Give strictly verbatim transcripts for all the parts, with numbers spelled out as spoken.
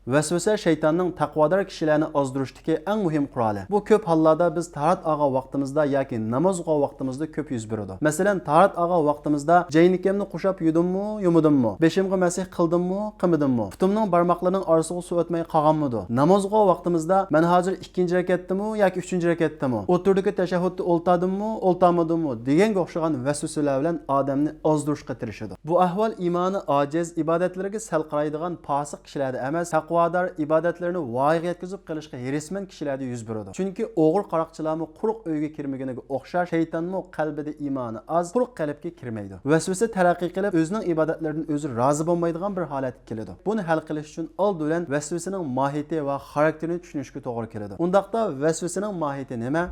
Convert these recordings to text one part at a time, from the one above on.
ۋەسۋەسە شەيتاننىڭ تەقۋادار كىشىلەرنى ئازدۇرۇشتىكى ئەڭ مۇھىم قورالى. بۇ كۆپ ھاللاردا بىز تاھارەت ئالغان ۋاقتىمىزدا ياكى ناماز ئوقۇغان ۋاقتىمىزدا كۆپ يۈز بېرىدۇ. مەسىلەن، تاھارەت ئالغان ۋاقتىمىزدا جەينىكەمنى قۇشاپ يۇدۇممۇ، يۇمىدىممۇ؟ بېشىمغا مەسىھ قىلدىممۇ، قىلمىدىممۇ؟ پۇتۇمنىڭ بارماقلىرىنىڭ ئارىسىغا سۇ ئۆتمەي قالغانمىدۇ؟ ناماز ئوقۇغان ۋاقتىمىزدا مەن ھازىر ئىككىنچى رەكەتتىمۇ ياكى ئۈچىنچى رەكەتتىمۇ؟ ئوتتۇرىدىكى تەشەھھۇدتا ئولتاردىممۇ، ئولتارمىدىممۇ؟ دېگەنگە ئوخشىغان ۋەسۋەسىلەر بىلەن ئادەمنى ئازدۇرۇشقا تىرىشىدۇ. بۇ ئەھۋال ئىمانى ئاجىز، ئىبادەتلىرىگە سەل قارايدىغان پاسىق كىشىلەردە ئەمەس، تەقۋادار، ئىبادەتلىرىنى ۋايىغا يەتكۈزۈپ قېلىشقا ھېرىسمەن كىشىلەردە يۈز بېرىدۇ. چۈنكى ئوغرى قاراقچىلارمۇ قۇرۇق ئۆيگە كىرمىگىنىگە ئوخشاش، شەيتانمۇ قەلبىدە ئىمانى ئاز، قۇرۇق قەلبكە كىرمەيدۇ. ۋەسۋەسە تەرەققىي قىلىپ، ئۆزىنىڭ ئىبادەتلىرىدىن ئۆزى رازى بولمايدىغان بىر ھالەتكە كېلىدۇ. بۇنى ھەل قىلىش ئۈچۈن ئالدى بىلەن ۋەسۋەسىنىڭ ماھىيىتى ۋە خاراكتېرىنى چۈشىنىشكە توغرا كېلىدۇ. ئۇنداقتا ۋەسۋەسىنىڭ ماھىيىتى نېمە؟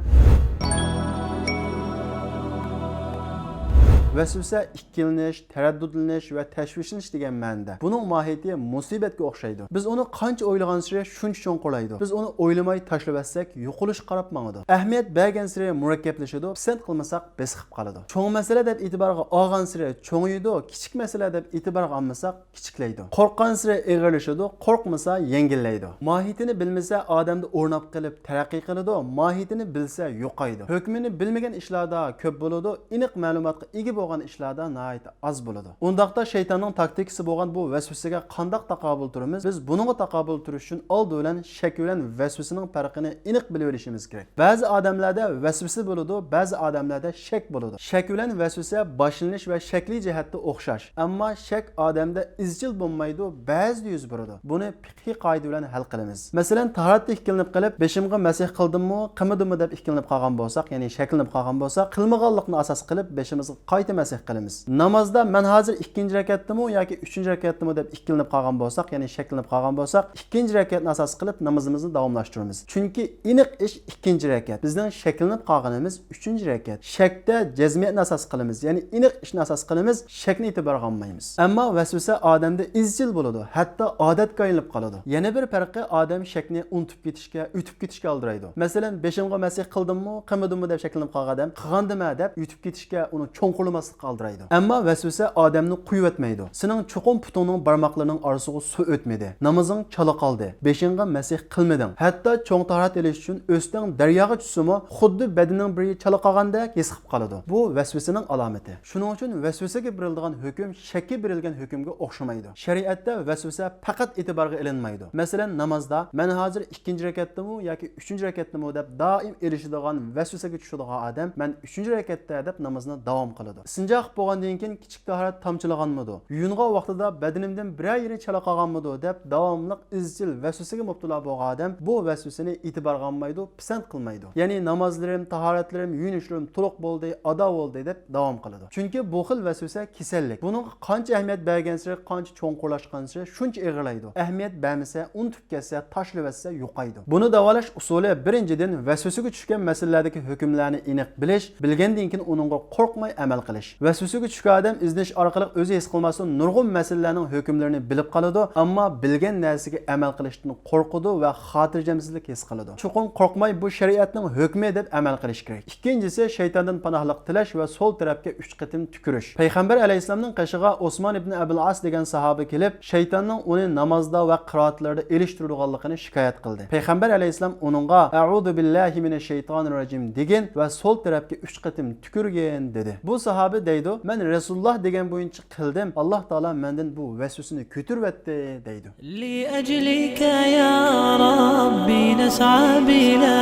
ۋەسۋەسە ئىككىلىنىش، تەرەددۇتلىنىش ۋە تەشۋىشلىنىش دېگەن مەنىدە. بۇنىڭ ماھىيىتى مۇسىبەتكە ئوخشايدۇ. بىز ئۇنى قانچە ئويلىغانسېرى شۇنچە چوڭقۇرلايدۇ. بىز ئۇنى ئويلىماي تاشلىۋەتسەك، يوقىلىشقا قاراپ ماڭىدۇ. ئەھمىيەت بەرگەنسېرى مۇرەككەپلىشىدۇ، پىسەنت قىلمىساق بېسىقىپ قالىدۇ. چوڭ مەسىلە دەپ ئېتىبارغا ئالغانسېرى چوڭىيىدۇ، كىچىك مەسىلە دەپ ئېتىبارغا ئالمىساق كىچىكلەيدۇ. قورققانسېرى ئېغىرلىشىدۇ، قورقمىسا يەڭگىللەيدۇ. ماھىيىتىنى بىلمىسە ئادەمدە ئورناپ قېلىپ تەرەققىي قىلىدۇ، ماھىيىتىنى بىلسە يوقايدۇ. ھۆكمىنى بىلمىگەن ئىشلاردا كۆپ بولىدۇ، ئېنىق مەلۇماتقا ئىگە بولغان ئىشلاردا ناھايىتى ئاز بولىدۇ. ئۇنداقتا شەيتاننىڭ تاكتىكىسى بولغان بۇ ۋەسۋەسىگە قانداق تاقابىل تۇرىمىز؟ بىز بۇنىڭغا تاقابىل تۇرۇش ئۈچۈن ئالدى بىلەن شەك بىلەن ۋەسۋەسىنىڭ پەرقىنى ئېنىق بىلىۋېلىشىمىز كېرەك. بەزى ئادەملەردە ۋەسۋەسە بولىدۇ، بەزى ئادەملەردە شەك بولىدۇ. شەك بىلەن ۋەسۋەسە باشلىنىش ۋە شەكلى جەھەتتە ئوخشاش، ئەمما شەك ئادەمدە ئىزچىل بولمايدۇ، بەزىدە يۈز بېرىدۇ. بۇنى پىقھىي قائىدە بىلەن ھەل قىلىمىز. مەسىلەن، تاھارەتتە ئىككىلىنىپ قېلىپ، بېشىمغا مەسىھ قىلدىممۇ، قىلمىدىممۇ دەپ ئىككىلىنىپ قالغان بولساق، يەنى شەكلىنىپ قالغان بولساق، قىلمىغانلىقنى ئاساس قىلىپ بېشىمىزغا قايتا مەسىھ قىلىمىز. نامازدا مەن ھازىر ئىككىنچى رەكەتتىمۇ ياكى ئۈچىنچى رەكەتتىمۇ دەپ ئىككىلىنىپ قالغان بولساق، يەنى شەكلىنىپ قالغان بولساق، ئىككىنچى رەكەتنى ئاساس قىلىپ نامىزىمىزنى داۋاملاشتۇرىمىز. چۈنكى ئېنىق ئىش ئىككىنچى رەكەت. بىزنىڭ شەكلىنىپ قالغىنىمىز ئۈچىنچى رەكەت. شەكتە جەزمىيەتنى ئاساس قىلىمىز، يەنى ئېنىق ئىشنى ئاساس قىلىمىز، شەكنى ئېتىبارغا ئالمايمىز. ئەمما ۋەسۋەسە ئادەمدە ئىزچىل بولىدۇ، ھەتتا ئادەتكە ئايلىنىپ قالىدۇ. يەنە بىر پەرقى، ئادەم شەكنى ئۇنتۇپ كېتىشكە، ئۆتۈپ كېتىشكە ئالدىرايدۇ. مەسىلەن، بېشىمغا مەسىھ قىلدىممۇ، قىلمىدىممۇ دەپ شەكلىنىپ قالغان ئادەم، قىلغاندىمە دەپ ئۆتۈپ كېتىشكە، ئۇنى چوڭقۇرلىماسلىققا ئالدىرايدۇ. ئەمما ۋەسۋەسە ئادەمنى قويۇۋەتمەيدۇ. سېنىڭ چوقۇم پۇتۇڭنىڭ بارماقلىرىنىڭ ئارىسىغا سۇ ئۆتمىدى. نامىزىڭ چالا قالدى. بېشىڭغا مەسىھ قىلمىدىڭ. ھەتتا چوڭ تاھارەت ئېلىش ئۈچۈن ئۆستەڭ دەرياغا چۈشسىمۇ، خۇددى بەدىنىڭ بىرى چالا قالغاندەك ھېس قىلىپ قالىدۇ. بۇ ۋەسۋەسىنىڭ ئالامىتى. شۇنىڭ ئۈچۈن ۋەسۋەسىگە بېرىلىدىغان ھۆكۈم شەككە بېرىلگەن ھۆكۈمگە ئوخشىمايدۇ. شەرىئەتتە ۋەسۋەسە پەقەت ئېتىبارغا ئېلىنمايدۇ. مەسىلەن، نامازدا مەن ھازىر ئىككىنچى رەكەتتىمۇ ياكى ئۈچىنچى رەكەتتىمۇ دەپ دائىم ئېلىشىدىغان، ۋەسۋەسىگە چۈشىدىغان ئادەم مەن ئۈچىنچى رەكەتتە دەپ نامىزىنى داۋام قىلىدۇ. ئىستىنجا قىلىپ بولغاندىن كېيىن كىچىك تاھارەت تامچىلىغانمىدۇ؟ يۇيۇنغان ۋاقتىدا بەدىنىمدىن بىرەر يېرى چالا قالغانمىدۇ دەپ داۋاملىق ئىزچىل ۋەسۋەسىگە مۇپتىلا بولغان ئادەم بۇ ۋەسۋەسىنى ئېتىبارغا ئالمايدۇ، پىسەنت قىلمايدۇ. يەنى نامازلىرىم، تاھارەتلىرىم، يۇيۇنۇشلىرىم تولۇق بولدى، ئادا بولدى دەپ داۋام قىلىدۇ. چۈنكى بۇ خىل ۋەسۋەسە كېسەللىك. بۇنىڭغا قانچە ئەھمىيەت بەرگەنسېرى، قانچە چوڭقۇرلاشقانسېرى شۇنچە ئېغىرلايدۇ. ئەھمىيەت بەرمىسە، ئۇنتۇپ كەتسە، تاشلىۋەتسە يوقايدۇ. بۇنى داۋالاش ئۇسۇلى، بىرىنچىدىن، ۋەسۋەسىگە چۈشكەن مەسىلىلەردىكى ھۆكۈملەرنى ئېنىق بىلىش، بىلگەندىن كېيىن ئۇنىڭغا قورقماي ئەمەل قىلىش. ۋەسۋەسىگە چۈشكەن ئادەم ئىزدىنىش ئارقىلىق ئۆزى ھېس قىلماستىن نۇرغۇن مەسىلىلەرنىڭ ھۆكۈملىرىنى بىلىپ قالىدۇ، ئەمما بىلگەن نەرسىگە ئەمەل قىلىشتىن قورقىدۇ ۋە خاتىرجەمسىزلىك ھېس قىلىدۇ. چوقۇم قورقماي، بۇ شەرىئەتنىڭ ھۆكمى دەپ ئەمەل قىلىش كېرەك. ئىككىنچىسى، شەيتاندىن پاناھلىق تىلەش ۋە سول تەرەپكە ئۈچ قېتىم تۈكۈرۈش. پەيغەمبەر ئەلەيھىسسالامنىڭ قېشىغا ئوسمان ئىبن ئەبىل ئاس دېگەن ساھابە كېلىپ، شەيتاننىڭ ئۇنى نامازدا ۋە قىرائەتلىرىدە ئېلىشتۇرىدىغانلىقىنى شىكايەت قىلدى. پەيغەمبەر ئەلەيھىسسالام ئۇنىڭغا، «ئەئۇزۇ بىللاھى مىنەش شەيتانىر راجىم» دېگىن ۋە سول تەرەپكە ئۈچ قېتىم تۈكۈرگىن، دېدى. بۇ ساھابە دەيدۇ، مەن رەسۇلۇللا دېگەن بويىچە قىلدىم، ئاللا تائالا مەندىن بۇ ۋەسۋەسىنى كۆتۈرۈۋەتتى، دەيدۇ. لأجلك يا ربي نسعى بلا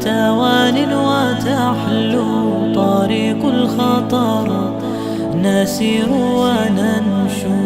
توان وتحلو طريق الخطر نسير وننشو